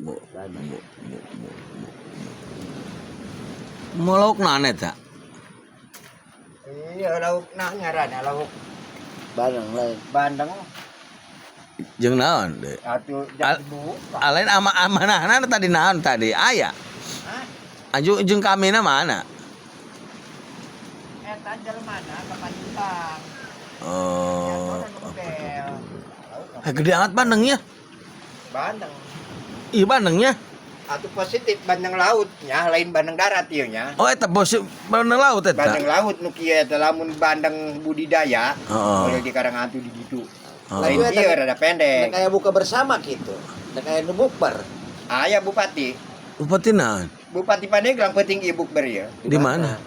Bu, bu, bu, bu, bu. Mau lauk naon eta? Iya, lauk nah ngaranna lauk Bandeng lain. Bandeng. Jeung naon deui? Atuh jambu. Alain ama amanahna tadi naon tadi? Aya. Hah? Aju jeung kamina mana? Eta jelmana ka Palembang. Oh. Bel. Eh, gede amat bandengnya. Bandeng. Iya bandengnya. Atuh positif bandeng lautnya, lain bandeng darat ieu nya. Oh, eta bos bandeng laut eta. Bandeng laut nu kieu eta lamun bandeng budidaya, Heeh. boleh di Karangantu di ditu. Oh. Lain Eta ieu rada pendek. Nek aya buka bersama gitu. Nek aya nu bukber. Aya bupati. Bupati naon? Bupati Pandeglang penting ieu bukber ieu. Di mana?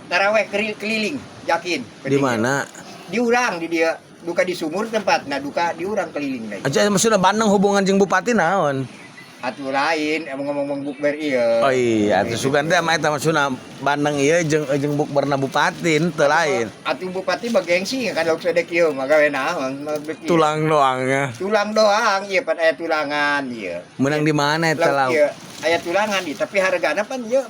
Taraweh keliling, yakin. Di mana? Di urang di dia duka di sumur tempat, nah duka di urang keliling deui. Aja maksudnya bandeng hubungan jeung bupati naon? Atuh lain, emang ngomong-ngomong bukber ieu. Oh iya, atuh sugan teh mah eta maksudna bandeng ieu jeung jeung bukberna bupati teu lain. Atuh bupati bagengsi kan lauk sedek ieu mah gawe naon mah beki. Tulang doang ya. Tulang doang ieu pan aya tulangan ieu. Menang di mana eta Lauk lauk? ieu aya tulangan ieu, tapi hargana pan ieu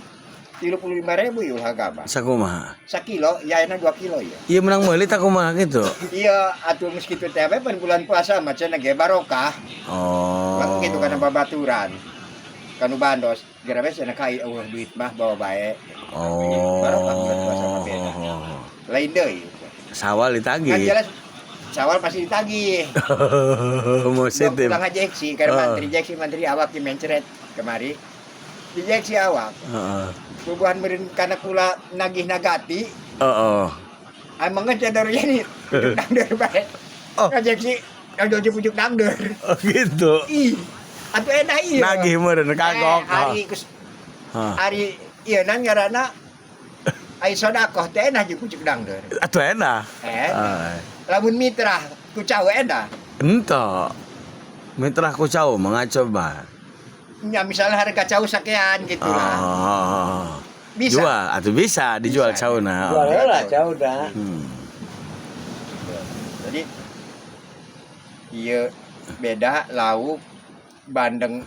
35.000 ieu harga mah. Sakumaha? Sakilo ya enak 2 kilo ieu. Iya menang meuli tak kumaha gitu. Iya atuh geus kitu teh we pan bulan puasa mah cenah ge barokah. Oh. Kan kitu kana babaturan. Kanu bandos, geura we cenah kai eueuh duit mah bawa bae. Oh. Barokah bulan puasa mah beda. Lain deui. Sawal Kan ditagih. jelas sawal pasti ditagih. Positif. Pulang aja jeksi, karena Oh. mantri jeksi mantri awak di mencret kemari. Dijeksi awak. Heeh. Bubuhan meureun kana kula nagih nagati, Heeh. emang geus dari ini. Pucuk dangder bae. Oh. Ngajeksi aduh pucuk dangder. Oh gitu. Ih, atuh enak ieu. Nagih meureun kagok. Eh, ari kus Hah. ari ieu nan ngaranna ai sodakoh teh enak jeung pucuk dangder. Atuh enak. Eh, Ah. lamun mitra ku cau enak. Ento. Mitra ku cau mengacoba. Ya misalnya harga cau sakean gitu lah. Oh. Bisa. Jual atau bisa dijual Bisa. cauna. Jual heula jauh dah. Jadi iya beda lauk bandeng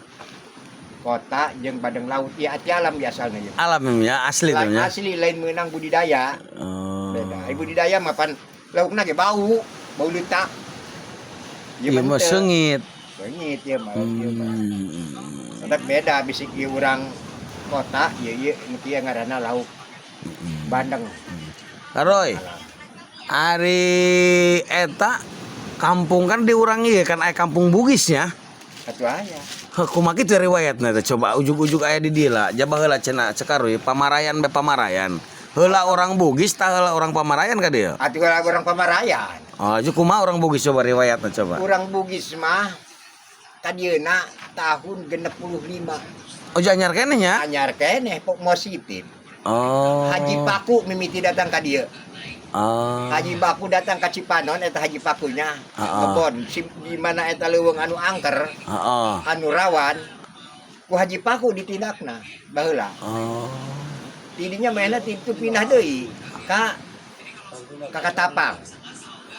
kota jeung bandeng laut ieu ati alam biasanya ieu. Alam ya asli tuh Lain ya. asli lain meunang budidaya. Oh. Beda. Ai budidaya mah pan laukna ge bau, bau leutak. Iya mah seungit. Seungit ieu mah ieu mah. Tetep beda bisik ieu urang kota ieu ieu nu kieu ngaranna lauk bandeng. Karoy. Ari eta kampung kan di urang ieu kan aya kampung Bugis nya. Atuh aya. Heuh, kumaha kitu riwayatna teh coba ujug-ujug aya di dieu lah. Jaba heula cenah cekaruy Pamarayan be Pamarayan. Heula orang Bugis tah heula orang Pamarayan ka dieu. Atuh orang Pamarayan. Oh, ju kumaha orang Bugis coba riwayatna coba. Urang Bugis mah kadieuna tahun 65. Oh, anyar keneh nya? Anyar keneh pok positif. Oh. Haji Paku mimiti datang ka dieu. Oh. Haji Paku datang ka Cipanon eta Haji Pakunya. Ah, ah. Kebon si, di mana eta leuweung anu angker, Heeh. anu rawan. Ku Haji Paku ditindakna baheula. Oh. Tidinya mainna ti itu pindah deui ka ka Katapang.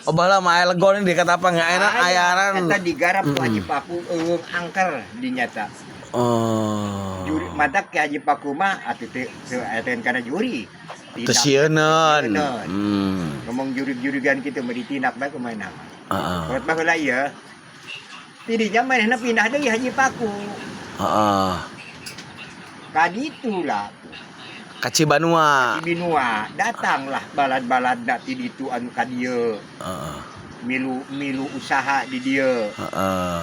Oh, baheula mah aya legon di Katapang ya ayeuna ayaran. Eta digarap ku Haji Paku euweung angker dinyata. Oh. Juri mata ke Haji Paku mah atuh teu teu eta kana juri. Teu sieuneun. Sieuneun. Ngomong jurig-jurigan kitu mah ditindak bae kumaha nama. Heeh. Kalau baheula ieu tidinya manehna pindah deui Haji Paku. Heeh. Ka ditu lah Ka Cibanua. di Binua datanglah balad-balad ti ditu anu ka dieu Heeh. milu milu usaha di dieu Heeh.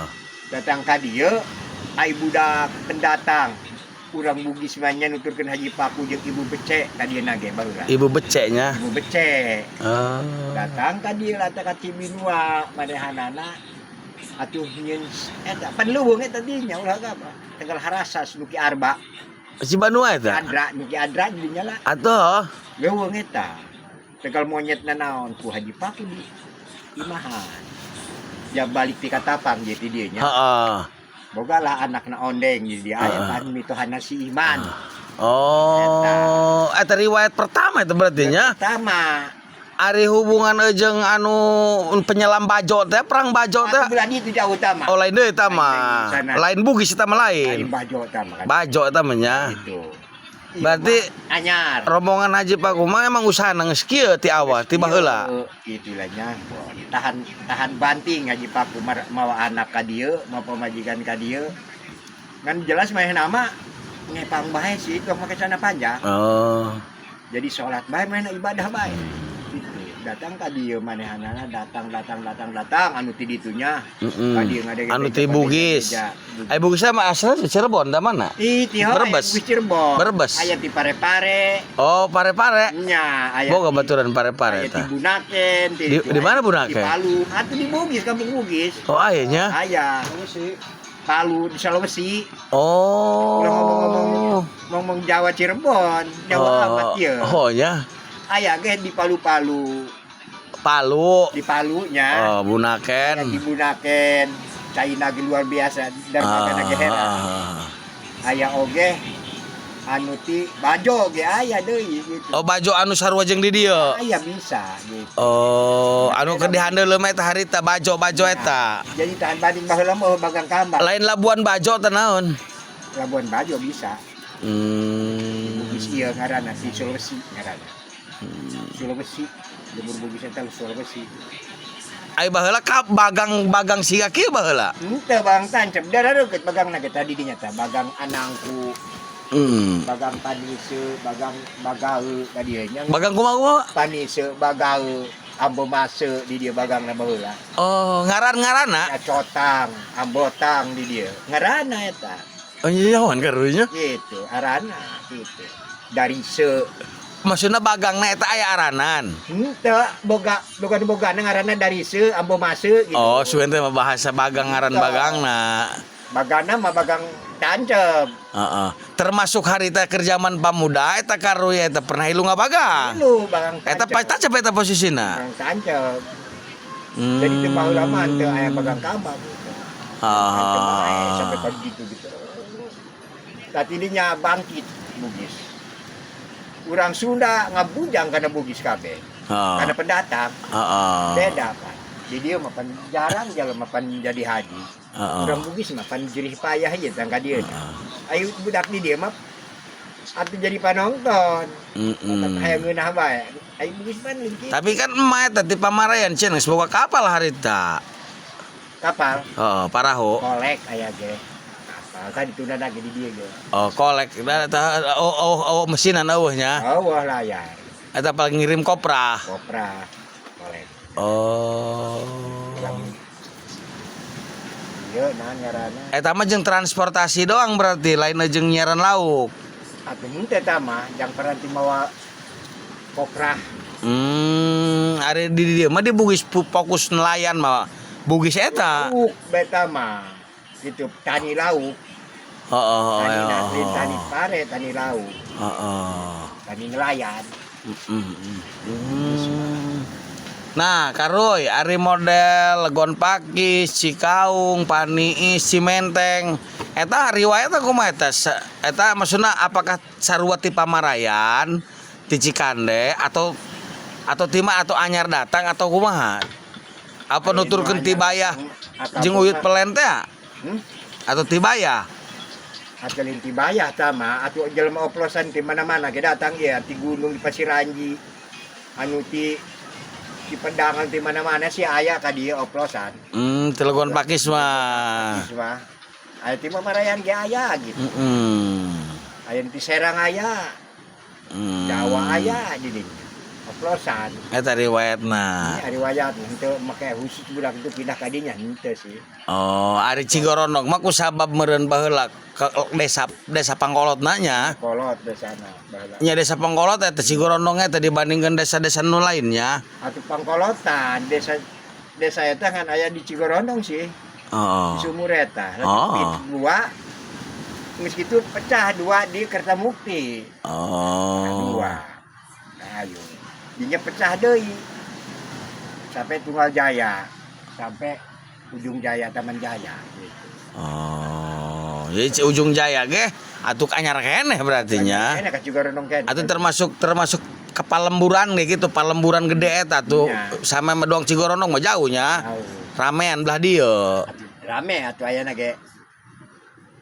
datang ka dieu ai budak pendatang urang Bugis mah nya nuturkeun Haji Paku jeung Ibu Becek ka dieu ge baheula. Ibu beceknya. Ibu Becek Oh. datang ka dieu lah ka Cibinua manehanana atuh nyieun eta pan leuweung eta dinya ulah apa Tegal Harasas nu Ki Arba. Cibanua eta? Adra nu Ki Adra dinya lah. Atuh. Leuweung eta Tegal monyet na naon ku Haji Paku di imahan ya balik ti Katapang jadi dieu nya. Heeh. Boga lah anakna ondeng jadi dia aya pan mitohana si Iman. Oh, eta riwayat pertama itu berarti nya. Pertama. Ari hubungan jeung anu penyelam Bajo teh, perang Bajo teh. Atuh belah ditu jauh tama. Oh, lain deui eta mah. Sana. Lain Bugis eta mah Lain lain. Bajo tama kan. Bajo eta mah nya. Gitu. Berarti anyar. rombongan Haji Paku mah emang usahana geus kieu ti awal, ti baheula. Itulah nya. Tahan tahan banting Haji Paku mawa anak ka dieu, mawa pamajikan ka dieu. Ngan jelas mah nama ngepang bae sih tong make celana panjang. Oh. Jadi sholat bae mana ibadah bae. Gitu. Datang ka dieu manehanana, datang datang datang datang anu ti ditunya. Ka dieu ngadege Anu ti Bugis. Ai Bugis mah asalna di Cirebon da mana? Ih, ti hoa, Brebes. Bugis Cirebon. Brebes. Aya ti Parepare. Oh, Parepare. Nya, aya Boga ti- baturan Parepare aya ti eta. Bunaken, Di mana Bunaken? Di Palu. Atuh di Bugis, kampung Bugis. Oh, aya nya. Aya. Palu di Sulawesi. Oh. Ulah ngomong-ngomong ngomong Jawa Cirebon, Jawa amat ieu. Oh, nya. Aya ge di Palu-Palu, Palu. di Palu nya. Oh, Bunaken. Aya di Bunaken, China ge luar biasa dan Ah, ge heran. ah. Aya oge anu ti Bajo ge aya deui gitu. Oh, Bajo anu sarua jeung di dieu. Aya bisa gitu. Oh, anu keur dihandeuleuh mah eta harita Bajo-bajo eta. Jadi tahan banding baheula mah bagang kambang. Lain Labuan Bajo teh naon? Labuan Bajo bisa. Bugis ieu ngaranna si Sulawesi ngaranna. Sulawesi, lembur Bugis eta Sulawesi. Ai baheula ka bagang-bagang siga kieu baheula. Henteu Bang tancep darah deukeut bagangna ge tadi dinya tah bagang anangku, bagang panise, bagang bagae tadi nya. Bagang kumaha kumaha? Panise, bagae, ambo mase di dieu bagangna baheula. Oh, ngaran-ngaranna. Ya cotang, ambotang di dieu. Ngaranna eta. Oh, iya wan karunya. Gitu, arana gitu. Dari se Maksudna bagangna eta aya aranan. henteu boga boga boga ngaranna dari se ambo mase gitu. Oh, suwen teh mah bahasa bagang ngaran bagangna. Bagana mah bagang tancep. Heeh. Termasuk harita keur zaman pamuda eta karuya eta pernah hilu ngabagang. Lu bagang Eta tancep. pas tancep eta posisina. Bagang tancep. Jadi teu baheula mah teu aya bagang kambang gitu. Tancep bae sampai pagi gitu gitu. Tadi dinya bangkit Bugis. Urang Sunda ngabujang karena Bugis kabeh. Karena pendatang. Beda kan. Di dia mah pan jarang jalan mah pan jadi haji. Urang Bugis mah pan jerih payah aja tangka dia. Ayo budak di dia mah atuh jadi panonton. Hayang ngeunah bae. Ayo Bugis pan leutik. Tapi kan emak eta ti Pamarayan cenah geus boga kapal harita. Kapal Heeh, parahu. kolek aya ge. Kapal tadi ditunda lagi di dia ge. Oh, kolek. Da eta oh oh oh mesinan eueuh nya. Oh, layar. Eta paling ngirim koprah. Kopra kolek. Oh. Ieu naon ngaranna? Eta mah jeung transportasi doang berarti lain jeung nyiaran lauk. Atuh henteu eta mah jang peranti mawa koprah. Ari di dieu mah di Bugis fokus nelayan mah. Bugis eta. Lauk beta mah. Gitu tani lauk. Heeh, Tani heeh. nasrin, tani pare, tani lauk, Heeh. tani nelayan. Nah, Karuy, ari model Legon Pakis, Cikaung, Paniis, Cimenteng. Eta riwayatna kumaha eta? Eta maksudna apakah sarua ti Pamarayan, ti Cikande atau tima atau anyar datang atau kumaha? Apa nuturkeun ti Bayah jeung Uyut Pelen teh? Hmm? Atau ti Bayah? Atau ti Bayah tama atau jelema oplosan ti mana-mana ge datang ya ti gunung di Pasiranji anu ti ti Pedangan ti mana-mana sih aya ka dieu oplosan. Ti Legon Pakis mah. Geus mah. Aya ti Pamarayan ge aya gitu. Aya ti Serang aya, Jawa aya di dinya. Oplosan. Eta riwayatna. Ini riwayat henteu make khusus budak itu pindah ka dinya henteu sih. Oh, ari Cigorondong mah ku sabab meureun baheula ke desa desa Pangkolotna nya. Kolot desana baheula. Nya desa Pangkolot eta Cigorondong eta dibandingkeun desa-desa nu lainnya. Atuh pangkolotan desa desa eta kan aya di Cigorondong sih. Oh. Di sumur eta. Oh. Dua geus kitu pecah dua di Kertamukti. Oh. Dua. Nah, ayo. Dinya pecah deui. Sampai Tunggal Jaya, sampai Ujung Jaya Taman Jaya gitu. Oh. Jadi Ujung Jaya ge atuh anyar keneh berarti nya. Enak ka Cigorondong keneh. Atau termasuk termasuk Ke Palemburan kayak gitu, Palemburan gede eta tuh. Iya. Sama Medoang Cigorondong mah jauhnya. Jauh. Ramean belah dieu. Rame atuh ayana ge.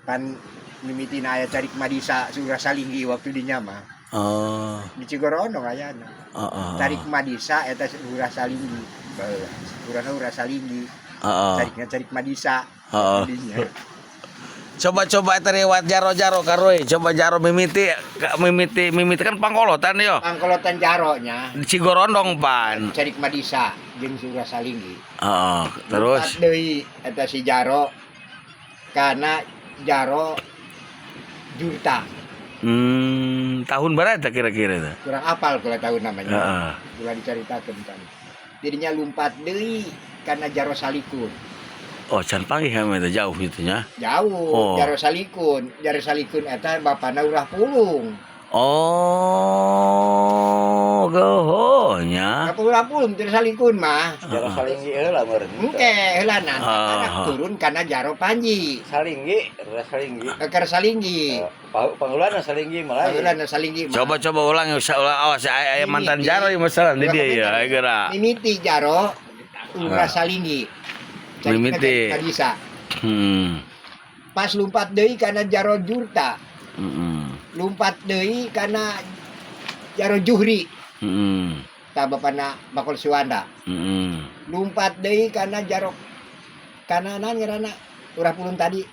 Pan mimitina aya Carik Madisa Surah Salinggi waktu dinya mah. Oh. Di Cigorondong ayana. Heeh. Carik Madisa eta Surah Salinggi. Baheula. Urana Urah Salinggi. Heeh. Carikna Carik Madisa. Heeh. Dinya. Coba-coba eta riwayat jaro-jaro karoy. Coba jaro mimiti mimiti mimiti kan pangkolotan yo. Pangkolotan jaronya Cigorondong pan. Carik Madisa jeung Surah Salinggi. Heeh, terus Lumpat deui eta si Jaro karena Jaro Jurta. Tahun berapa eta kira-kira itu? Kurang apal kalau tahu namanya. Heeh. Ulah dicaritakeun kan. Jadinya lumpat deui karena Jaro Salikun. Oh, can panggih kami itu jauh gitu nya. Jauh Oh. Jaro Salikun. Jaro Salikun eta bapana Urah Pulung. Oh, gohonya. Bapak Urah Pulung Jaro Salikun mah. Jaro Salinggi heula meureun. Engke heulana Ah. anak turun karena Jaro Panji. Salinggi, Urah Salinggi. Keur Salinggi. Pangulana Salinggi malah. Pangulana Salinggi mah. Coba-coba ulang ya, ulang awas aya mantan jaro ya masalah di dia ya, ayo gerak. Mimiti Jaro Urah Salinggi. Cari Mimiti. Bisa. Pas lumpat deui karena Jaro Jurta. Lumpat deui karena Jaro Juhri. Tah bapana Bakul Suwanda. Lumpat deui karena Jaro kananan ngaranna Urah Pulung tadi.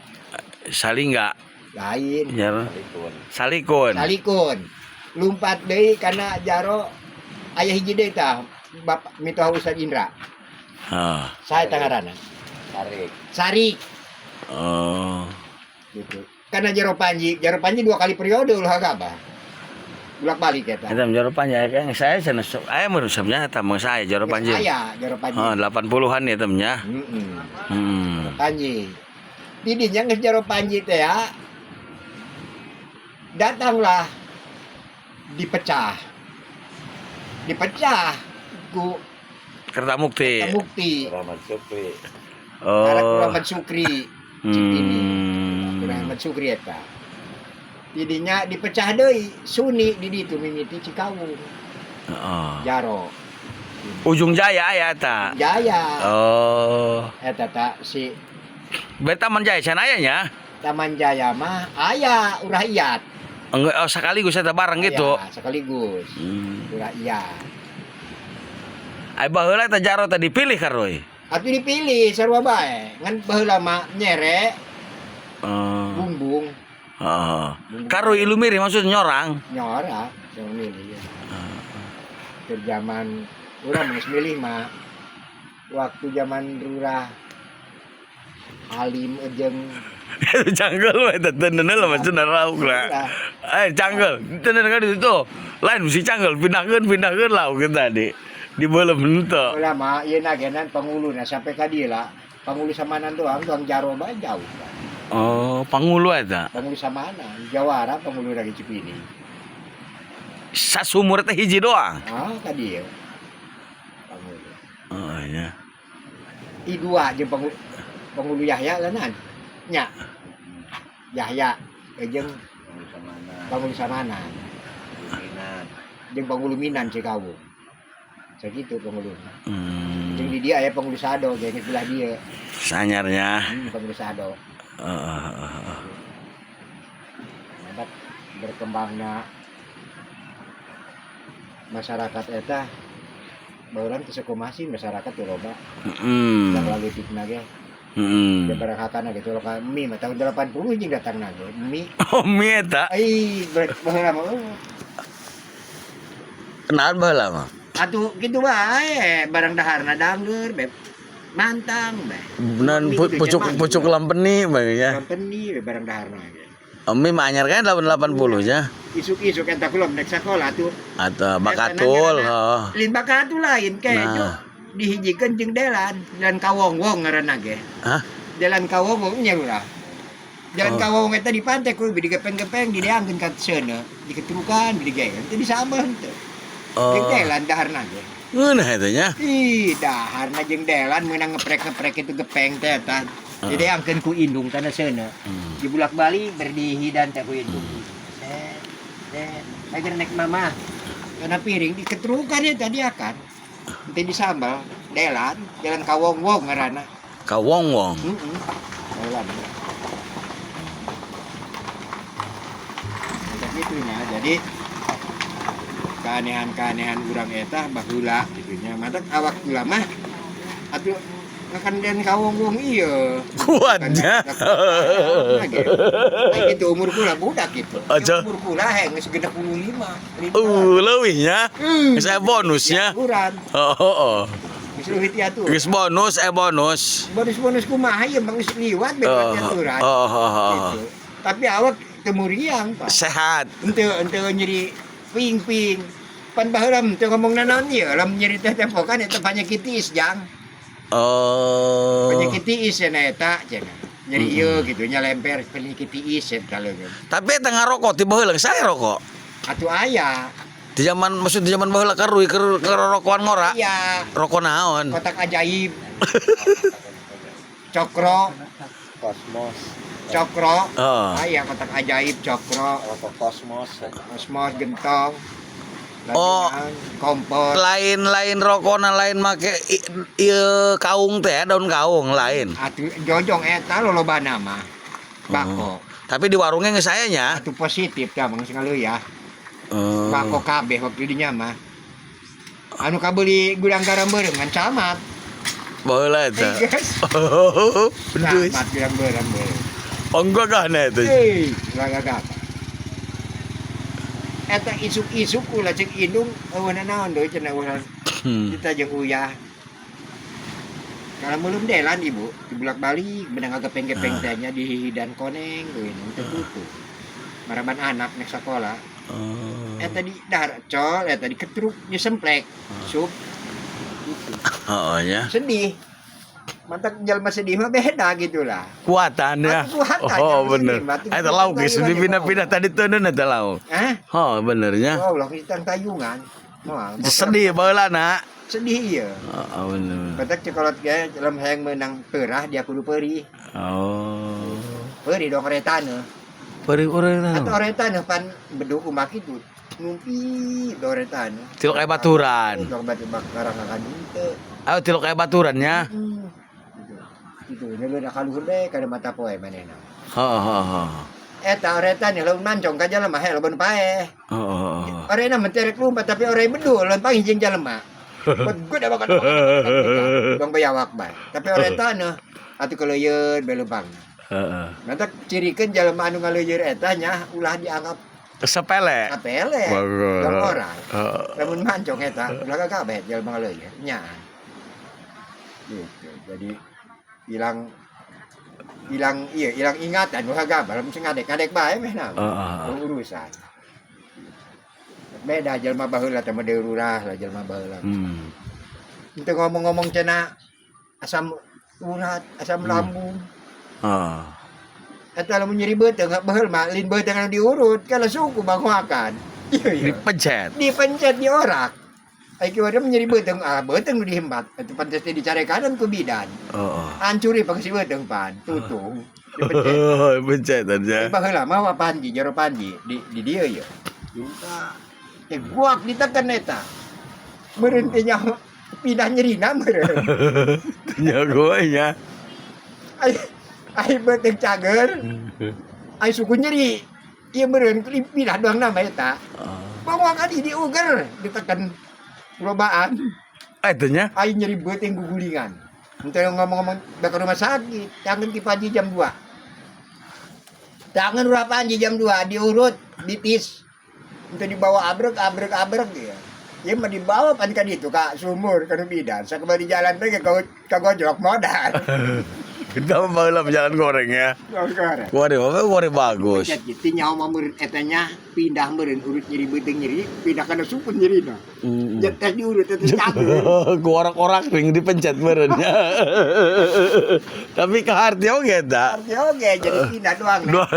Salingga. Lain. Jaro. Salikun. Salikun. Salikun. Lumpat deui karena Jaro aya hiji deui tah Bapak mitoha Ustaz Indra. Ah. Saya tangarana. Tarik. Sarik Oh. gitu. Karena Jaro Panji, Jaro Panji dua kali periode ulah gabah. Bolak balik eta. Eta jaro panji kan saya sanes aya mun sebenarnya eta mah saya jaro panji. Aya Jaro Panji. Oh, 80-an ya temennya. Heeh. Panji. Didinya geus Jaro Panji teh ya. Datanglah dipecah. Dipecah ku Kertamukti. Bukti. Rahmat Supri. Karena Oh. Rahmat Sukri Cipini. Rahmat Sukri eta. Didinya dipecah deui Suni di ditu mimiti Cikawung. Heeh. Jaro. Ujung Jaya aya eta. Jaya. Oh. Eta tak si Berarti Taman Jaya can aya nya? Taman Jaya mah aya Urah Iyat. Enggak, oh, sekaligus eta bareng gitu. Aya, sekaligus. Urah Iyat. Ai baheula eta jaro teh dipilih karoy. Atuh dipilih sarua bae. Ngan baheula mah nyere Oh. bumbung Heeh. Karoy ilumiri maksud nyorang. nyora yang milih. Keur zaman urang geus milih mah waktu zaman Lurah Halim jeung Canggel we eta teu lah maksudna lauk lah. Lurah Eh canggel, teu kan di situ. Lain mesti canggel, pindahkeun pindahkeun lauk kita tadi. Di belum henteu. Baheula mah ieu na genan panguluna sampai ka dieu lah. Pangulu samanan doang, doang jaro bae jauh. Oh, pangulu eta. Pangulu samanan, jawara pangulu lagi Cipini. Sasumur teh hiji doang. Ah, ka dieu. Pangulu. Oh iya. I dua jeung pangulu, pangulu Yahya lanan. Nya. Yahya jeung Pangulu Samana. pangulu samanan. Minan. Jeung pangulu Minan Cikawung. Sakitu pangulu. Jeung di dia aya pangulu Sado ge geus belah dieu. Sanyarnya. Pangulu Sado. Heeh. Mantap berkembangnya masyarakat eta baheula teu sakumasi masyarakat teu loba. Leutikna ge. Ya barang hakana gitu loh ka mie mah tahun 80 jeung datangna ge mie. Oh, mie eta. Ai baheula mah oh. Kenal baheula mah. Atuh kitu bae barang daharna danggeur be mantang be. Bener pucuk pucuk lampeni bae ya. Lampeni be barang daharna ge. Mie mah anyar kan tahun 80 nya. Isuk-isuk eta kula nek sakola tuh. Atau bakatul, heeh. Lain bakatul lain kejo. Nah. Dihijikeun jeung delan, delan kawong-wong ngaranna ge. Hah? Delan kawong-wong nya urang. Jalan Oh. kawong eta di pantai kudu digepeng-gepeng dideangkeun ka seuneu, diketrukan digegeun teu disambel henteu. Jeung Oh. delan daharna ge. Ngeunah eta nya. Ih, daharna jeung delan meunang ngeprek-ngeprek itu gepeng teh eta. Dideangkeun ku indung kana seuneu. Dibulak-balik berdihidan teh ku indung. Set, set. Agar nek mama. Karena piring diketrukan ya tadi akan. Nanti disambal, delan, jalan kawong-wong ngaranna. Ka wong-wong. Heeh. Delan. Gitu nya. Jadi keanehan-keanehan urang eta baheula gitu nya. Matak awak kula mah atuh ngakan dan kawong-wong ieu. Kuatnya. Kayak gitu umur kula budak gitu. Aja. Umur kula heng geus 65. Leuwihnya. Geus aya bonusnya. Aturan. Oh, oh, oh. Geus leuwih ti aturan. Geus bonus, eh bonus. Bonus-bonus kumaha ieu mah geus liwat Oh, bebas aturan. oh, oh, oh. Gitu. Tapi awak teu muriang, Pak. Sehat. Henteu henteu nyeri ping-ping. Pan baheula teu ngomong nanaon ieu, lamun nyeri teh tempokan eta penyakit tiis, Jang. Oh. Penyakit tiis cenah eta cenah. Nyeri ieu gitu nya lemper penyakit tiis cenah kalau gitu. Tapi eta ngarokok ti baheula saya rokok. Atuh aya. Di zaman maksud di zaman baheula karuy keur rokokan ngora. Iya, Rokok naon? kotak ajaib. Cokro, Kosmos. cokro. Oh. Aya kotak ajaib cokro, Rokok kosmos. kosmos gentong. Oh. Lajuan, kompor. Lain-lain rokona lain make ieu kaung teh daun kaung lain. Atuh jojong eta lolobana mah. Bako. Oh. Tapi di warungnya geus aya nya. Atuh positif dah mah geus ya. Oh. Bako kabeh waktu dinya mah. Anu kabeuli gudang garam beureum ngan camat. Baheula eta. Eh, guys. Oh, pedus. Camat gudang garam beureum. Onggo kana eta. Hei, gagah. Eta isuk-isuk ulah cek indung eueuh naon deui cenah urang. Kita jeung uyah. Kalau belum delan ibu, dibulak-balik benang agak gepeng teh nya di hidan koneng euy teu tutup. Maraban anak nek sekolah. Oh. Eta di dahar col, eta diketruk, disemplek, sup. Gitu. Oh, ya. Sedih. Mantak jelma sedih mah beda gitu lah. Kuatan ya. Atuh kuatan, Oh, jangan bener. sedih, mati. Eta lauk geus dipindah-pindah tadi teundeun eta lauk. Hah? Oh, benernya. Oh, ulah kita tayungan. Moal. Sedih baheula na. Sedih iya. Oh, bener. Batak cekolot ge dalam hayang menang perah dia kudu perih. Oh. Perih dong oretane. Perih urang. Atau oretane pan beduk kumaha kitu. Ngumpi do oretane. Tilok aya baturan. Dong batu bakar ngakan teu. Ayo tilok aya baturannya. Gitu. Gitu, nyeuleuh da kaluhur deh kada mata poe manehna. Heeh, heeh, heeh. Eta oretane lamun mancong ka jalma heh lamun paeh. Heeh, heeh. Orena menterek lumpat tapi ore bedul lamun panggih jeung jalma. Gede banget. Bang bayawak bae. Tapi ore taneuh atuh keleuyeun bae leumpang. Heeh. Mantak cirikeun jalma anu ngaleuyeun eta nya ulah dianggap Sepele. apele. Bagus. Dong orang. Heeh. Lamun mancong eta ulah kabeh jalma ngaleuyeun nya. Gitu. Jadi hilang hilang iya hilang ingatan ulah gabal mesti ngadek-ngadek bae meh na. Heeh. Urusan. Beda jelma baheula teh mah lurah lah jelma baheula. Itu ngomong-ngomong cenah asam urat, asam lambung. Heeh. Eta lamun nyeri beuteung baheul mah lin beuteung anu diurut kalau suku banguakan. Iya iya. Dipencet. Dipencet diorak. Ai kieu mah nyeri beuteung ah beuteung nu dihembat. Eta pantes teh dicarekan ku bidan. Heeh. Hancuri pangsi beuteung pan, tutung. Dipencet. Pencet aja. Ai baheula mah wa Panji, jero Panji di dieu ye. Dibuka. Eh guak ditekan eta. Meureun teh nyaho pindah nyerina meureun. Nya gue nya. Ai ai beuteung cager. Ai suku nyeri. Ieu meureun pindah doang nama eta. Bawang adi diuger ditekan lobaan. Itu nya. Ai nyeri beuteung gugulingan. Henteu ngomong-ngomong bakal rumah sakit, tangan ti Panji jam 2. Tangan urang Panji jam 2 diurut, ditis. Henteu dibawa abrek abrek abrek ya. Ya mah dibawa pan ka ditu ka sumur ka nu bidan. Sakabari jalan teh ka kagojlok modal. Kita mah baheula jalan goreng ya. Goreng. Waduh, apa goreng bagus. Pencet gitu nyawa mah meureun eta nya pindah meureun urut nyeri beuteung nyeri, pindah kana suku nyerina. Tes diurut teh cager. Gorak-orak ring dipencet meureun nya. Tapi kaharti oge eta. Arti oge jadi pindah doang. Dua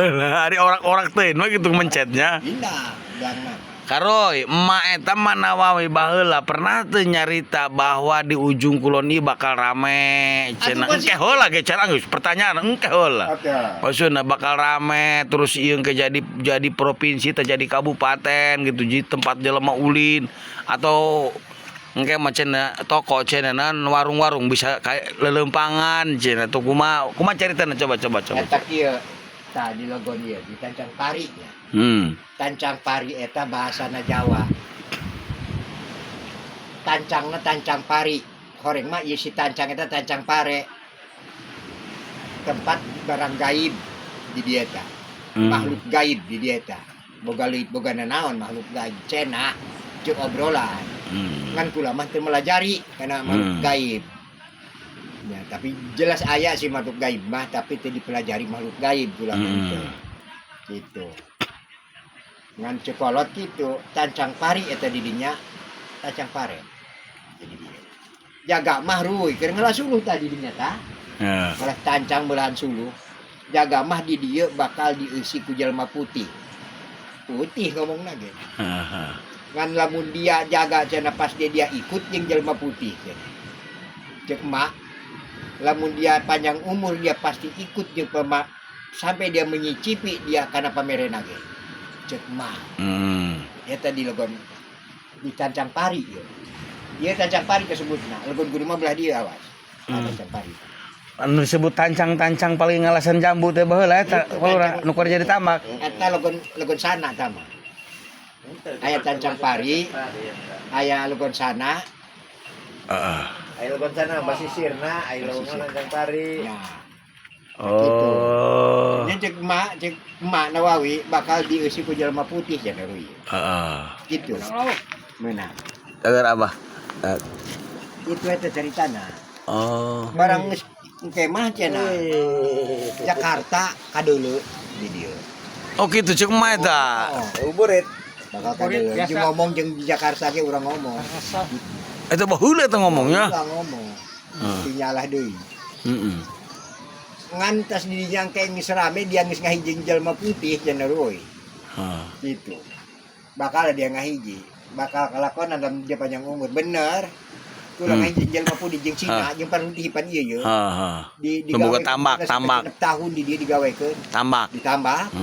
hari orak-orak teh mah gitu mencetnya. Pindah doang mah. Karoy, emak eta mah Nawawi baheula pernah teu nyarita bahwa di Ujung Kulon ieu bakal rame cenah. Atuh, pasti. Engke heula ge cenah geus pertanyaan engke heula. Oke. Maksudna bakal rame terus ieu ke jadi provinsi teh, jadi kabupaten gitu, jadi tempat jelema ulin atau engke mah cenah toko cenah naon, warung-warung bisa kayak lelempangan cenah tuh. Kumaha kumaha caritana? Coba coba coba. Eta kieu tah, di Legon ieu di Tancang Pari nya. Tancang Pari eta bahasana Jawa. Tancangna tancang pari. Horeng mah ieu si tancang eta tancang pare. Tempat barang gaib di dieu eta. Makhluk gaib di dieu eta. Boga leuit boga nanaon makhluk gaib cenah jeung obrolan. Ngan kula mah teu melajari karena makhluk gaib. Ya, tapi jelas aya sih makhluk gaib mah, tapi teu dipelajari makhluk gaib kula mah teu. Gitu. Ngan cekolot gitu, tancang pari eta di dinya, tancang pare. Jadi dia. Jaga mah ruy, keur ngalah suluh tadi dinya tah. Malah tancang belahan suluh. Jaga mah di dieu bakal dieusi ku jelema putih. Putih ngomongna ge. Ngan lamun dia jaga cenah pas dia dia ikut jeung jelema putih cenah. Cek emak, lamun dia panjang umur dia pasti ikut jeung pemak sampai dia menyicipi dia karena pamerena ge. Cek emak. Eta di Legon di Tancang Pari ieu. Ieu Tancang Pari kesebutna. Legon kudu mah belah dieu, awas. Tancang Pari. Anu disebut tancang-tancang paling ngalasan jambu teh baheula eta Itu, kalura tancang. nu keur jadi tambak. Eta Legon Legon sana tama. Aya Tancang Pari, aya Legon sana. Heeh. Ayo Legon sana basisirna, ayo Legon Tancang Pari. Ya. Oh. Ini cek emak Nawawi bakal dieusi ku jelema putih cenah ruy. Gitu. Meunang. Agar apa? Itu eta ceritana. Oh. Barang geus engke mah cenah Jakarta kadeuleu di dieu. Oh gitu cek emak eta. Oh, Uburit. bakal kadeuleu. Jeung ngomong jeung di Jakarta ge urang ngomong. Eta baheula eta ngomongnya. Urang ngomong. Tinyalah deui. Heeh. Ngan tas di dinya engke geus rame dia geus ngahiji jelema putih cenah ruy. Heeh. Gitu. Bakal dia ngahiji. Bakal kelakonan dalam dia panjang umur. Bener. Kulang ngahiji jelema putih jeung Cina jeung pan ieu ye. Heeh. Di Nu boga tambak, tambak. Tahun di dia digawekeun, Tambak. Ditambah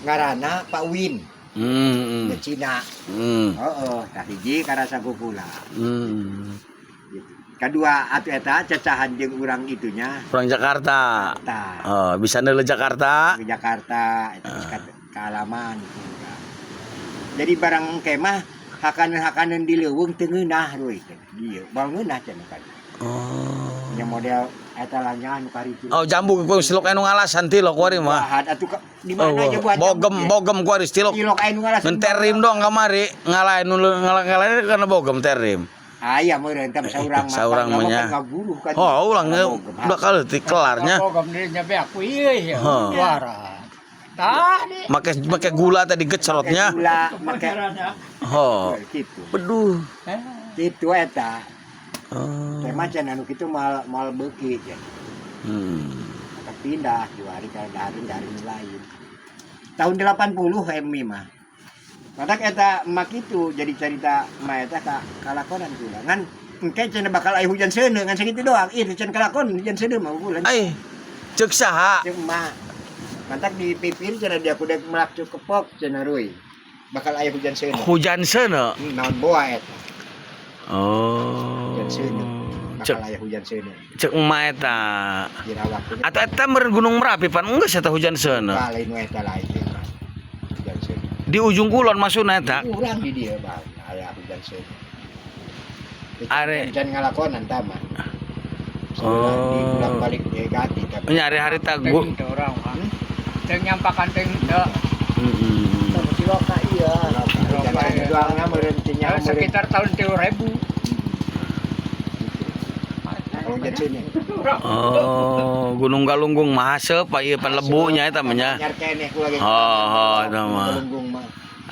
ngaranna Pak Win di Cina. Heeh, tah hiji karasa kula. Gitu. Kedua atuh eta cacahan jeung urang itunya. Orang Jakarta. Tah, Oh, bisa neuleuh Jakarta. ke Jakarta eta geus kaalaman gitu. Jadi barang kemah hakaneun-hakaneun di leuweung teu ngeunah ruy. Dieu bal ngeunah cenah kan. Oh. Nya model eta lanya anu karitu. Oh, jambu ku silok anu ngalasan tilok kuari mah. Bahan atuh di Oh, mana aja buat bogem bogem kuari tilok. Tilok aya nu ngalasan. Ngan terim dong kamari ngalahin nu ngalahin karena bogem terim. Aya meureun teh saurang mah. Saurang mah nya. Ngaguruh kan. Oh, ulang udah kali ti kelarnya. Bogem dirinya be aku ieu ya. Hah. Suara. Tah di. Make make gula tadi gecerotnya. Gula make Oh. gitu. Beduh. Eh, Gitu eta. Oh. Teh mah cenah anu kitu moal moal beuki cenah. Pindah juari ke daring daring lain. Tahun 80 Emi mah. Matak eta emak itu jadi cerita emak eta ka kalakonan kula. Ngan engke cenah bakal aya hujan seuneu ngan sakitu doang. Ih can kalakon hujan seuneu mah bulan. Ai. Cek saha? Ceuk emak. Mantak di pipir cenah dia kuda melak kepok cenah ruy. Bakal aya hujan seuneu. Hujan seuneu. Naon boa eta Oh. hujan seuneu. Cek Bakal aya hujan seuneu. Cek emak eta. Dina waktu Atau eta meureun Gunung Merapi pan geus eta hujan seuneu. lain we eta lain mah. Hujan seuneu. Di Ujung Kulon maksudna eta. Urang di dia bang, aya hujan seuneu. Are- Can ngalakonan tama. Oh. Di bolak balik dia ganti tapi. Nyari hari ta teu gua. teu urang mah. Teu nyampakan teu teu. Heeh. Siloka iya. Siloka, iya. Doangna meureun teu Ya, nyaho meureun. sekitar tahun 3000. Kalau hujan seuneu. Oh, Gunung Galunggung mah haseup ieu pan lebunya eta mah nya. Nyar keneh kula ge. Oh, oh, eta mah. Galunggung mah.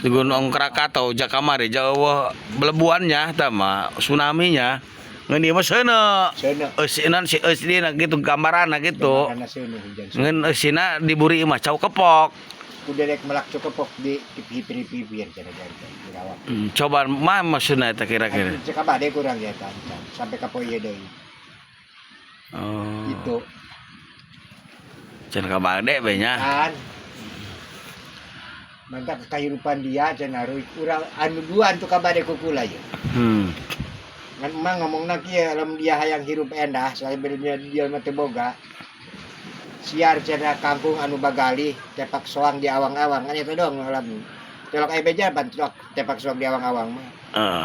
Di Gunung Krakatau Jakamari jauh belebuannya eta mah tsunami-nya. Ngeun ieu mah seuneu. Seuneu. Eusinan si eusina gitu gambaranna gitu. Karena seuneu hujan seuneu. Ngeun eusina diburi mah cau kepok. Kudu rek melak cekepok di pipir-pipir cenah jadi dirawat. Coba mah maksudna eta kira-kira. Cek abade kurang ya kan sampai ka poe ieu deui. Oh. Gitu. Can kabade be nya. Kan. Mantap kehidupan dia cenah urang anu dua anu kabade kukula ye. Ngan emang ngomongna kieu lamun dia hayang hirup endah soalnya benernya dia mah teu boga. Siar cenah kangkung anu bagalih tepak soang di awang-awang kan eta doang lamun. Telok aya beja pan telok tepak soang di awang-awang mah.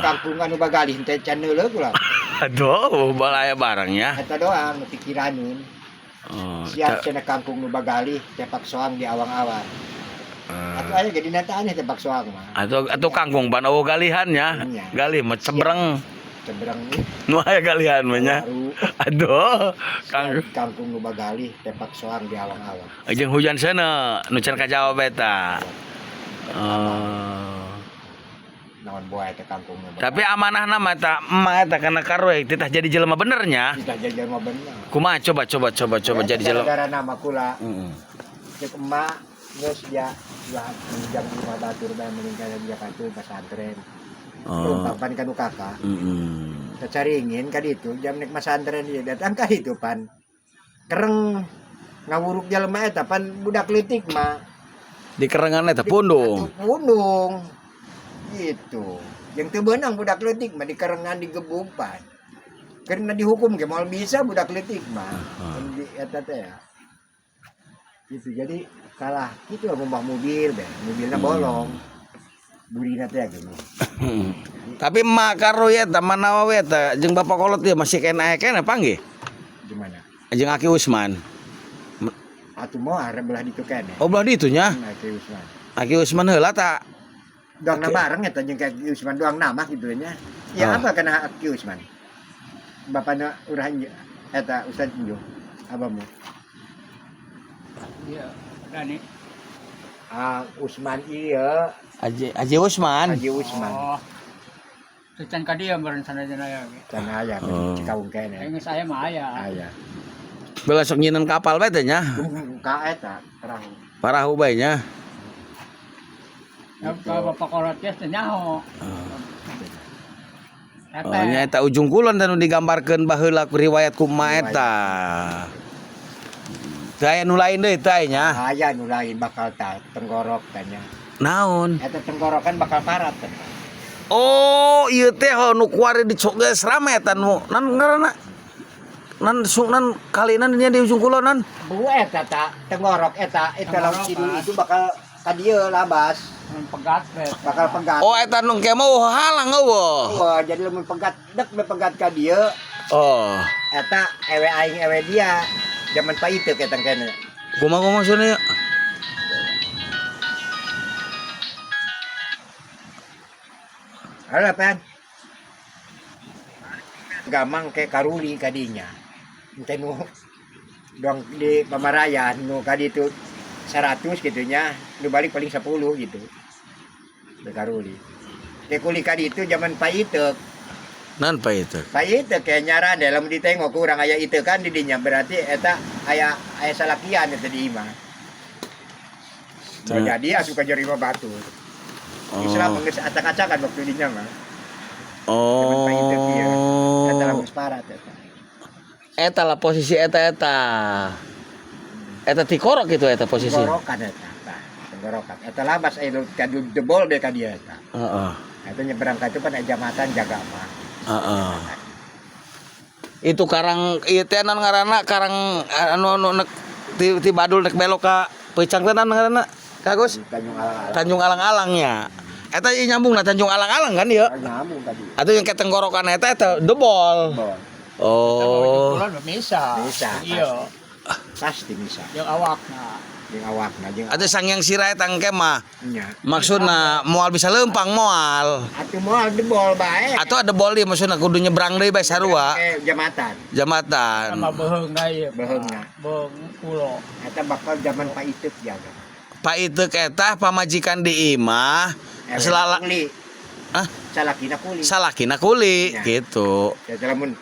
Kangkung anu bagalih teh can neuleuh kula. Aduh, balaya barangnya. Eta doang nu pikiraneun. Oh, Siar cenah kangkung nu bagalih tepak soang di awang-awang. Atuh aya ge dina teh aneh tepak soang mah. Atau kangkung pan eueuh galihan nya. Nya. Galih mah cebreng. Cebreng Nu aya galihan mah nya. baru. Aduh, kangkung. Kangkung nu bagalih tepak soang di awang-awang. Jeung hujan seuneu nu can kajawab eta. Oh. Naon boa eta kangkung nu bagalih. Tapi amanahna mah eta emak eta kana karoy titah jadi jelema bener nya. Kita jajan mah bener. Kumaha coba coba coba coba jadi jelema. Gara nama kula Heeh. cek emak geus dia ulah menjang di rumah batur bae meninggal dia katu pesantren. Oh. Tumpang pan kanu kakak. Heeh. Cacaringin ka ditu jam nek masantren dia datang ka ditu pan. Kereng ngawuruk jelema eta pan budak leutik mah. Di kerengan eta pundung. Atuh pundung. Gitu. Yang teu beunang budak leutik mah di kerengan digebug pan. Karena dihukum ge moal bisa budak leutik mah. Di eta teh ya. Gitu jadi kalah gitu lah ngumbah mobil be, mobilnya bolong. Burina teh gini. Tapi emak karoy eta manawa we eta jeung bapak kolot dia masih kena aya keneh panggih. Gimana? Jeung Aki Usman. Atuh moal arep belah ditu keneh. Oh belah ditu nya. Nah, Ki Usman. Aki Usman heula ta. Doang na bareng eta jeung ka Ki Usman doang nama gitu nya. Ya Ah. apa kana Ki Usman? Bapana urang eta Ustaz Njo. Abamu. Iya, Dani. Ah, Usman iya, Aji Aji Usman. Haji Usman. Oh. Can ka dieu meureun sanajan aya ge. Can aya Oh. Cikaung keneh. Aing geus aya mah aya. Aya. Belah sok nyinan kapal bae teh nya. Ka eta perahu. Parahu bae nya. Ya ka bapak kolot ge teu nyaho. Oh, nya eta ujung kulon teh nu digambarkeun baheula ku riwayat ku emak eta. Teu aya nu lain deui teh nya. Aya nu lain bakal ta tenggorok tanya. Naon? Eta tenggorokan bakal parat teh. Oh, ieu teh ho nu kuari di geus rame eta nu nan ngaranna. Nan sungnan kalinan nya di ujung kulon nan. Bu eta ta tenggorok eta eta laut kidul itu bakal ka dieu labas, Mun pegat we. bakal pegat. Oh, eta nu ke mah halang eueuh. Wah, jadi lamun pegat dek we pegat ka dieu Oh, eta ewe aing ewe dia. Zaman Pak Iteuk eta kene. kumaha kumaha maksudna ya? Halo, Pan. Gamang ke karuli kadinya. Ente nu dong di Pamarayan nu kadi itu 100 gitu nya, nu balik paling 10 gitu. Ke karuli. Ke kuli kadi itu zaman Pak Iteuk. Nan pa itu. Pak Iteuk kayak nyaran deh, lamun ditengok kurang aya itu kan di dinya berarti eta aya aya salakian eta di imah. Nah, jadi asup ka jero imah batur. Oh. Islam geus acak-acakan waktu dinya mah. Zaman Pak Iteuk ieu. Eta Oh. lamun separat eta. Eta lah posisi eta eta. Eta tikorok gitu eta posisi. Tenggorokan eta, tah, tenggorokan. Eta labas aya nu kadu jebol deh ka dia eta. Heeh. Eta nyebrang ka itu pan aya jambatan jaga mah. Heeh. Itu karang ieu teh nan ngaranna karang anu anu nek ti Badul nek belok ka Peucang teh nan ngaranna Kak Gus? Tanjung Alang-alang. Tanjung Alang-alangnya. Eta ieu nyambung na Tanjung Alang-alang kan ieu? Nyambung tadi. Atau yang ke tenggorokan eta eta debol. Bol. Oh. Kulon mah bisa. Bisa, Iya, Pasti bisa. jeung awakna. Jeung awakna jeung Atau sang yang sirah eta engke mah nya. maksudna moal bisa leumpang moal. Atuh moal jebol bae. Atau ada bol di maksudna kudu nyebrang deui bae sarua Eh jambatan. jambatan. Sama beuheung ieu. Beuheungna. Beuheung pulo. Eta bakal zaman Pak Iteuk jaga. Pak Iteuk eta pamajikan di imah Ewe selala kuli. Ah? Salakina kuli. Salakina kuli Ya. gitu. Ya, lamun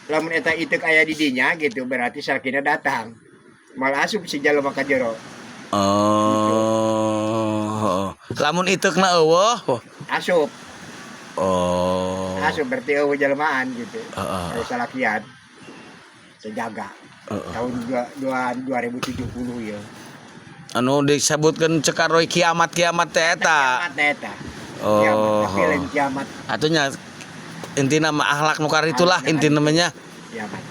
lamun eta Iteuk aya di dinya gitu berarti salakina datang. Malah asup si jalma ka jero. Oh. Lamun iteukna euweuh. Asup. Oh. Asup berarti euweuh jelmaan gitu. Heeh. Kalau salakian sejaga. Heeh. Tahun 2070 ya. Anu disebutkeun cek Karoy kiamat-kiamat teh eta. Kiamat eta. Oh. Kiamat, tapi lain kiamat. Atunya intina mah akhlak nu itulah inti namanya. Kiamat.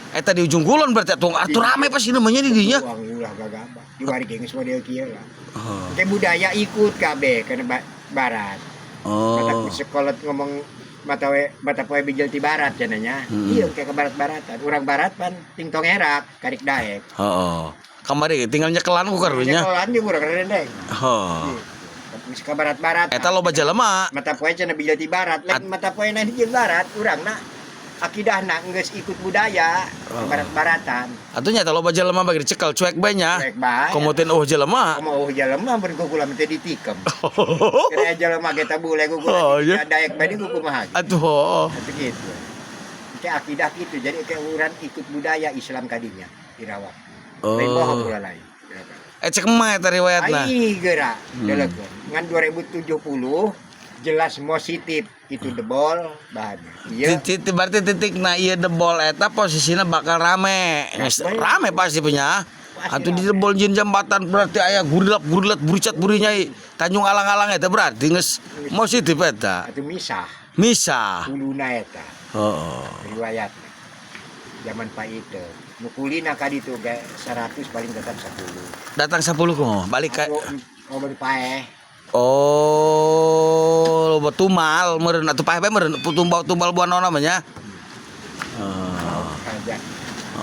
Eta di Ujung Kulon berarti atuh atuh rame pasti namanya di dinya. Uang ulah gagabah. Di wari geus model kieu lah. Oh. Kayak budaya ikut kabeh kana barat. Mata Oh. sekolah ngomong mata we mata poe bijil ti barat cenah nya. Iya kayak ke barat-baratan. Urang barat pan ting tong erak karik daek. Heeh. Kamari tinggal nyekelan ku karunya. Nyekelan jeung urang rendeng. Heeh. Geus ka barat-barat. Eta loba jelema. Mata poe cenah bijil ti barat, lain mata poe na bijil barat, urang na akidahna geus ikut budaya barat-baratan. Atuh nya eta loba jelema bagi dicekel cuek bae nya. Cuek bae. Komotin oh jelema. Komo oh jelema mun kukula teh ditikem. Kira jelema ge teh bule kukula Oh, iya. daek bae di kumaha. Atuh. Oh. Itu gitu. Kayak akidah gitu. Jadi kayak urang ikut budaya Islam kadinya dirawat. Lain bohong Oh. pula lain. Eh cek mah eta riwayatna. Ai geura delekeun. Ngan 2070 jelas positif itu debol bahannya. Iya. Titik berarti titik nah ieu debol eta posisinya bakal rame. Geus rame pasti punya. Pasti Atuh di rame. debol jin jembatan berarti aya gurilap gurilat buricat burinya Tanjung Alang-alang eta berarti geus positif eta. Atau misah Misah. huluna eta Heeh. riwayatna. Zaman Pak Ite. Nu kulina kaditu ge 100 paling tetap 10. Datang 10 kumaha? Balik ka Aku oh paeh. Oh, loba tumal meureun atuh paeh bae meureun tumbal-tumbal buah naon namanya. Oh, Aja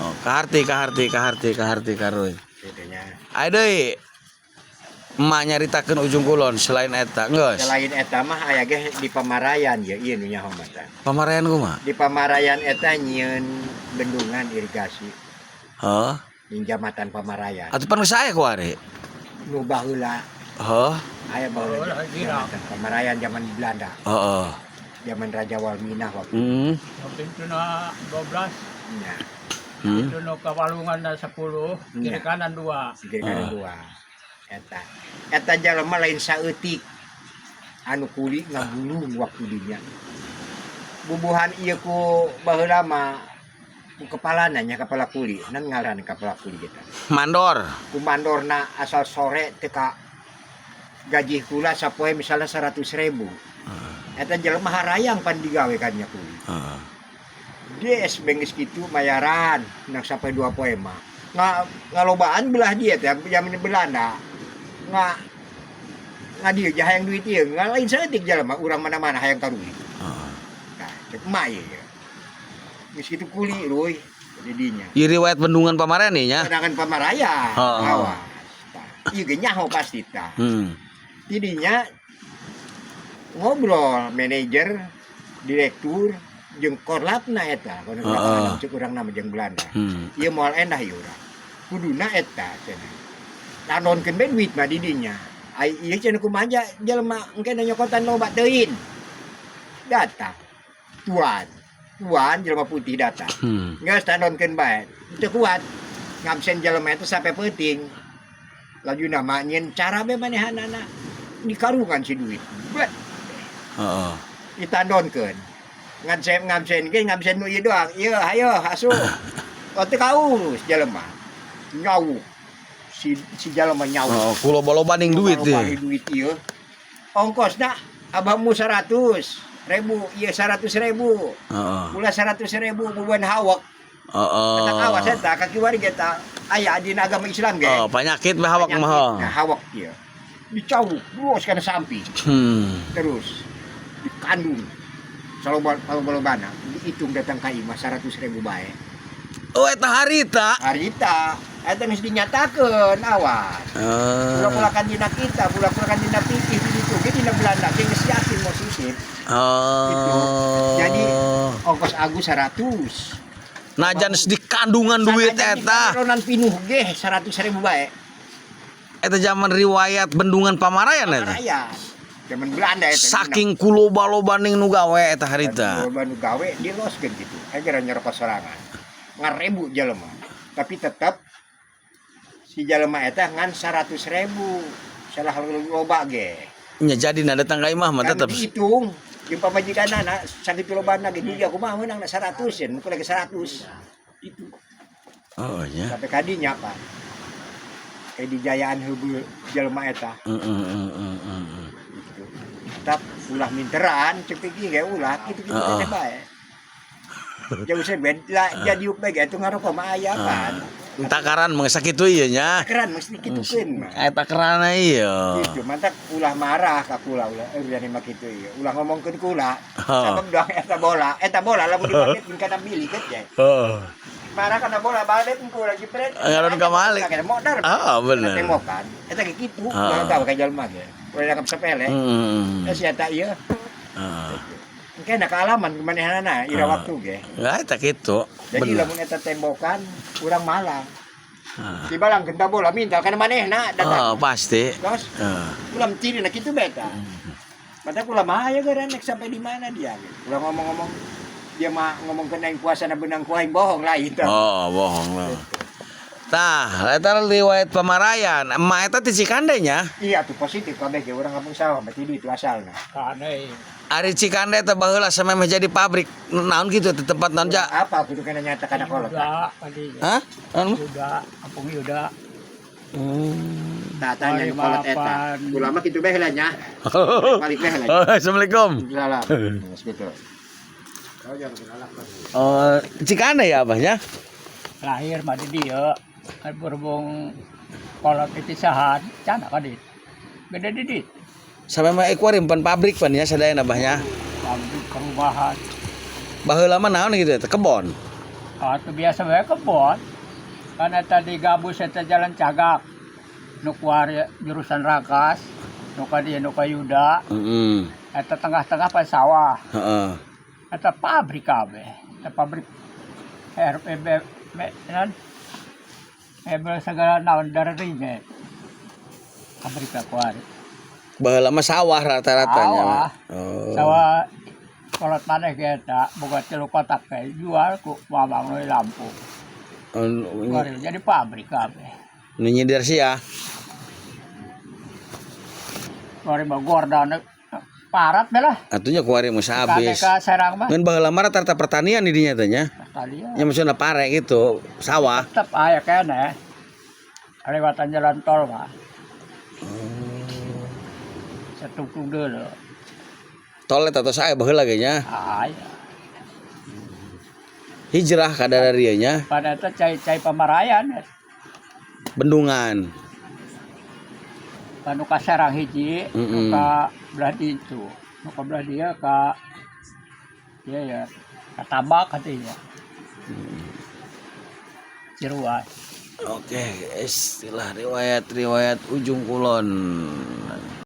oh, kaharti kaharti kaharti kaharti karuy. gitu nya. Ayo deui. Emak nyaritakeun Ujung Kulon selain eta geus. Selain eta mah aya ge di Pamarayan ya ieu nu nyaho mah tah. Pamarayan kumaha? Di Pamarayan eta nyieun bendungan irigasi Heuh. di Jambatan Pamarayan. Atuh pan geus aya ku ari. Nu baheula Heuh. aya baheula Baheula, gila. Jambatan Pamarayan zaman Belanda, Heeh. zaman Raja Walminah waktu Pintu na 12, nya. pintu na kawalungan na 10, kiri Iya. kanan 2. Kiri kanan dua. Eta. Eta jelema lain saeutik. Anu kuli ngabulung waktu dinya. Bubuhan ieu ku baheula mah ku kepalana nya kepala kuli, nan ngaran kepala kuli kita. Mandor. Ku mandorna asal sore teu ka gaji kula sapoe misalnya 100.000. Eta jelema harayang pan digawe kan nya kuli. Heeh. Des bengis kitu mayaran nak sampai dua poe mah. Nga ngalobaan belah dia teh zaman Belanda. Nga nga dia jah hayang duit ieu, nga lain saeutik jelema urang mana-mana hayang karugi. Heeh. Nah, cek mah ieu. Geus kitu kuli euy jadinya. Ieu riwayat bendungan Pamarayan ieu nya. Sedangkan Pamaraya, Heeh. awas. Tah, ieu ge nyaho pasti tah. Tidinya ngobrol manajer, direktur, jeung korlapna eta, kono cek urang nama jeung Belanda. Ieu moal endah ieu urang. Kuduna eta cenah. Tanonkeun bae duit mah di dinya. Ai ieu cenah kumaha jelema engke nyokotan loba teuing. Datang. Tuan. Tuan jelema putih datang. Geus tanonkeun bae. Teu kuat. Ngabsen jelema itu sampai peuting. Laju nama nyen cara bae manehanana. Dikarungan si duit. Bet Heeh. ditandonkeun. Ngabsen ngabsen ge ngabsen nu ieu doang. Ieu hayo asup. Oh teu kaurus jelema. Nyawu. Si si jelema nyawu. Oh, ku loba-loba ning duit Loba teh. duit ieu. Ongkosna abahmu 100.000, ieu 100.000. Heeh. Pula 100.000 bubuhan hawak. Heeh. Kata awas eta kaki wari ge ta aya dina agama Islam ge. Oh, penyakit mah hawak mah. Nah, hawak ieu. Dicawuk terus kana sampi. Terus dikandung. Saloba loba dihitung datang ka imah 100.000 bae. Oh, eta harita. Harita eta geus dinyatakeun awas. Pula-pula kan dina kita, pula-pula kan dina pikir di ditu ge dina Belanda ge geus yakin mau sisip. Oh. Gitu. Jadi ongkos Agus 100. Najan di kandungan duit eta. Ronan pinuh ge 100.000 bae. Eta zaman riwayat bendungan Pamarayan eta. Pamarayan. Zaman Belanda eta. Saking kuloba-loba ning nu gawe eta harita. Loba nu gawe diloskeun gitu. Agar nyerokot sorangan. Ngarebu jelema. Tapi tetep si jelema eta ngan 100.000. Salah loba ge. Nya jadi na datang ka imah mah Kan tetep. dihitung jeung pamajikanna sakitu lobana ge duit kumaha meunang na 100 ya, nu lagi 100. Itu Oh nya. sampai kadinya Pak. Kayak di jayaan heubeul jelema eta. Heeh heeh heeh. Gitu. Tetap ulah minteran cek pikir ge ulah kitu-kitu teh bae. Jauh saya bed lah jadi up bae ge ngarokok mah aya pan. Takaran mah sakitu ieu nya. Takaran mesti kitukeun mah. Eta takarana ieu. Gitu, mantak ulah marah ka kula ulah jadi mah kitu ieu. Ulah ngomongkeun kula. Oh. Sabab doang eta bola lamun dipake kana bilik ge. Heeh. Marah kana bola balik kula jepret. Ngaron ka balik. Modar. Ah, bener. Tembokan. Eta ge kitu, Ah. ulah tahu ka jelema ge. Ulah dianggap sepele. Heeh. Eh si eta ieu. Heeh. Engke na kaalaman kumanehanana ira waktu ge. Lah eta kitu. Jadi Bener. lamun eta tembokan urang malang. Ah. Tiba lang genda bola mintal kana manehna datang. Oh, pasti. Terus Heeh. ulah ciri na kitu beta. Mata kula mah aya geura nek sampai di mana dia gitu. Ulah ngomong-ngomong dia mah ngomong kena yang puasa na benang ku aing bohong lah itu. Oh, bohong lah. Tah, eta riwayat pamarayan. Emak eta ti Cikande nya. Iya tuh positif kabeh ge urang kampung sawah berarti itu asalna. Kane. Ari Cikande teh baheula samemeh jadi pabrik. Naon kitu teh tempat naon ja? Apa kudu kana nyata kana kolot. Yuda kadinya. Hah? Naon? Yuda, kampung Yuda. Tah tanya nu kolot eta. Kula mah kitu bae lah nya. Balik bae lah. Oh, Assalamualaikum. Salam. Geus gitu. Oh, Cikande ya abahnya? Lahir mah di dieu. Kan berhubung kolot itu sahan, cana kadi. Gede didit. Samemeh akuarium pan pabrik pan ya sadayana abahnya. Pabrik perumahan. Baheula mah naon gitu teh kebon. Atau biasa bae kebon. Karena tadi gabus eta jalan cagak. Nu kuari jurusan Rakas, nu ka dieu nu ka Yuda, Heeh. eta tengah-tengah pas sawah. Heeh. Eta pabrik kabeh. Eta pabrik RPB me, nan mebel segala naon dararinya. Pabrik kuari. Baheula mah sawah rata-ratanya. Sawah. Oh. Sawah kolot maneh ge eta boga tilu kotak ge jual ku mamang nu lampu. Oh, Kuari jadi pabrik kabeh. Nu nyindir sia. Kuari mah gordana parat be lah. Atunya kuari mah Kane habis. ka Serang mah. Ngan baheula mah rata-rata pertanian di dinya teh nya. Tadi Ya maksudna pare gitu, sawah. tetep aya keneh. Lewatan jalan tol mah. Satukung deuleu. Tol eta tos aya baheula ge nya. Aya. Hijrah ka dieu nya, Pada eta cai-cai pamarayan. bendungan. Panu ka Serang hiji, nu ka belah ditu. Nu ka belah dieu ka ieu ya, ka Tabak katanya. Ciruas. Oke, istilah riwayat-riwayat Ujung Kulon.